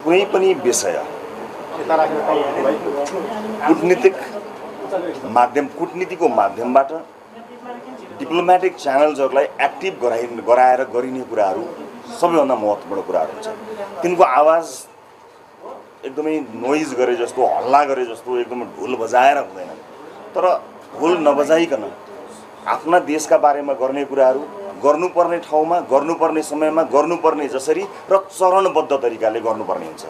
कुनै पनि विषय कूटनीतिक माध्यम कूटनीतिको माध्यमबाट डिप्लोमेटिक च्यानल्सहरूलाई एक्टिभ गराएर गरिने कुराहरू सबैभन्दा महत्त्वपूर्ण कुराहरू हुन्छ। तिनको आवाज एकदमै नोइज गरे जस्तो हल्ला गरे जस्तो एकदमै ढोल बजाएर हुँदैन, तर ढोल नबजाइकन आफ्ना देशका बारेमा गर्ने कुराहरू गर्नुपर्ने ठाउँमा गर्नुपर्ने समयमा गर्नुपर्ने जसरी र चरणबद्ध तरिकाले गर्नुपर्ने हुन्छ।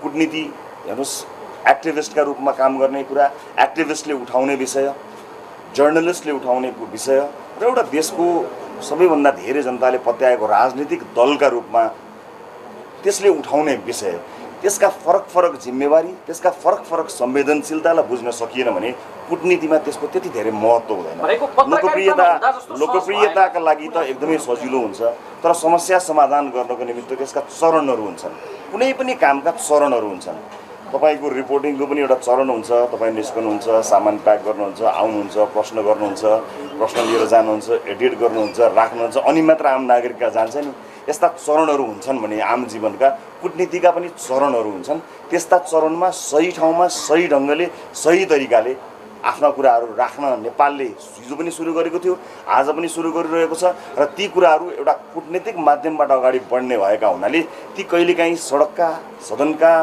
कूटनीति हेर्नुस्, एक्टिभिस्टका रूपमा काम गर्ने कुरा, एक्टिभिस्टले उठाउने विषय, जर्नलिस्टले उठाउने विषय र एउटा देशको सबैभन्दा धेरै जनताले पत्याएको राजनीतिक दलका रूपमा त्यसले उठाउने विषय, त्यसका फरक जिम्मेवारी, त्यसका फरक संवेदनशीलतालाई बुझ्न सकिएन भने कूटनीतिमा त्यसको त्यति धेरै महत्त्व हुँदैन। लोकप्रियताका लागि त एकदमै सजिलो हुन्छ, तर समस्या समाधान गर्नको निमित्त त्यसका चरणहरू हुन्छन्। कुनै पनि कामका चरणहरू हुन्छन्। तपाईको रिपोर्टिङको पनि एउटा चरण हुन्छ। तपाईँ निस्कनुहुन्छ, सामान प्याक गर्नुहुन्छ, आउनुहुन्छ, प्रश्न गर्नुहुन्छ, प्रश्न लिएर जानुहुन्छ, एडिट गर्नुहुन्छ, राख्नुहुन्छ, अनि मात्र आम नागरिकका जान्छ नि। यस्ता चरणहरू हुन्छन् भने आम जीवनका कूटनीतिका पनि चरणहरू हुन्छन्। त्यस्ता चरणमा सही ठाउँमा सही ढङ्गले सही तरिकाले आफ्ना कुराहरू राख्न नेपालले हिजो पनि सुरु गरेको थियो, आज पनि सुरु गरिरहेको छ र ती कुराहरू एउटा कूटनीतिक माध्यमबाट अगाडि बढ्ने भएका हुनाले ती कहिलेकाहीँ सडकका, सदनका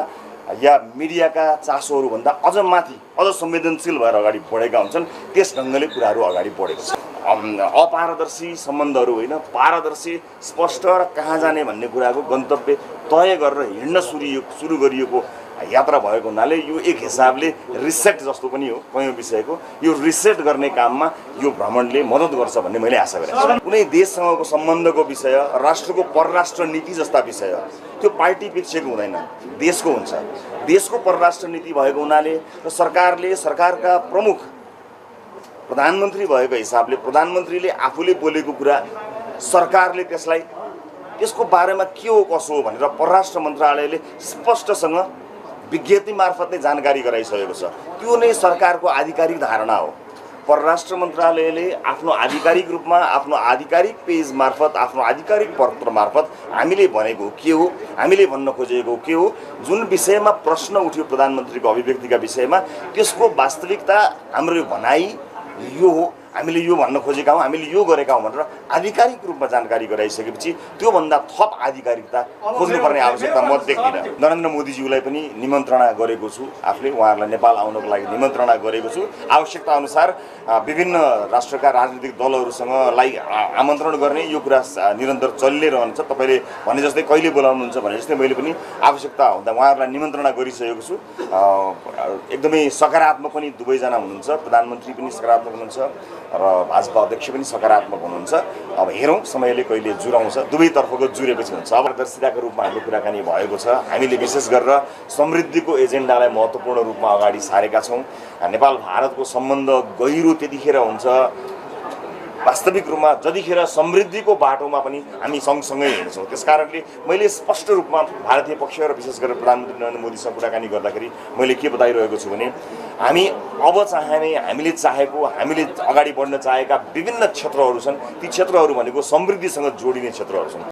या मिडियाका चासोहरूभन्दा अझ माथि, अझ संवेदनशील भएर अगाडि बढेका हुन्छन्। त्यस ढङ्गले कुराहरू अगाडि बढेको छ। अपारदर्शी सम्बन्धहरू होइन, पारदर्शी, स्पष्ट र कहाँ जाने भन्ने कुराको गन्तव्य तय गरेर हिँड्न सुरु गरिएको यात्रा भएको हुनाले यो एक हिसाबले रिसेट जस्तो पनि हो कयौँ विषयको। यो रिसेट गर्ने काममा यो भ्रमणले मद्दत गर्छ भन्ने मैले आशा गरेको छु। कुनै देशसँगको सम्बन्धको विषय, राष्ट्रको परराष्ट्र नीति जस्ता विषय त्यो पार्टी पिच्छेको हुँदैन, देशको हुन्छ। देशको परराष्ट्र नीति भएको हुनाले र सरकारका प्रमुख प्रधानमन्त्री भएको हिसाबले प्रधानमन्त्रीले आफूले बोलेको कुरा सरकारले त्यसको बारेमा के हो कसो हो भनेर परराष्ट्र मन्त्रालयले स्पष्टसँग विज्ञप्ति मार्फत नै जानकारी गराइसकेको छ। त्यो नै सरकारको आधिकारिक धारणा हो। परराष्ट्र मन्त्रालयले आफ्नो आधिकारिक रूपमा, आफ्नो आधिकारिक पेज मार्फत, आफ्नो आधिकारिक पत्र मार्फत हामीले भनेको के हो, हामीले भन्न खोजेको के हो, जुन विषयमा प्रश्न उठ्यो प्रधानमन्त्रीको अभिव्यक्तिका विषयमा, त्यसको वास्तविकता हाम्रो भनाइ यो हो, हामीले यो भन्न खोजेका हौँ, हामीले यो गरेका हौँ भनेर आधिकारिक रूपमा जानकारी गराइसकेपछि त्योभन्दा थप आधिकारिकता खोज्नुपर्ने आवश्यकता म देख्दिनँ। नरेन्द्र मोदीज्यूलाई पनि निमन्त्रणा गरेको छु, आफूले उहाँहरूलाई नेपाल आउनको लागि निमन्त्रणा गरेको छु। आवश्यकता अनुसार विभिन्न राष्ट्रका राजनीतिक दलहरूसँगलाई आमन्त्रण गर्ने यो कुरा निरन्तर चलिनै रहन्छ। तपाईँले भने जस्तै कहिले बोलाउनुहुन्छ भने जस्तै मैले पनि आवश्यकता हुँदा उहाँहरूलाई निमन्त्रणा गरिसकेको छु। एकदमै सकारात्मक पनि दुवैजना हुनुहुन्छ, प्रधानमन्त्री पनि सकारात्मक हुनुहुन्छ र भाजपा अध्यक्ष पनि सकारात्मक हुनुहुन्छ। अब हेरौँ समयले कहिले जुराउँछ, दुवैतर्फको जुरेपछि हुन्छ। अब पारदर्शिताको रूपमा हाम्रो कुराकानी भएको छ। हामीले विशेष गरेर समृद्धिको एजेन्डालाई महत्त्वपूर्ण रूपमा अगाडि सारेका छौँ। नेपाल भारतको सम्बन्ध गहिरो त्यतिखेर हुन्छ वास्तविक रूपमा जतिखेर समृद्धिको बाटोमा पनि हामी सँगसँगै हिँड्छौँ। त्यसकारणले मैले स्पष्ट रूपमा भारतीय पक्ष र विशेष गरेर प्रधानमन्त्री नरेन्द्र मोदीसँग कुराकानी गर्दाखेरि मैले के बताइरहेको छु भने हामी अब हामीले चाहेको, हामीले अगाडि बढ्न चाहेका विभिन्न क्षेत्रहरू छन्। ती क्षेत्रहरू भनेको समृद्धिसँग जोडिने क्षेत्रहरू छन्।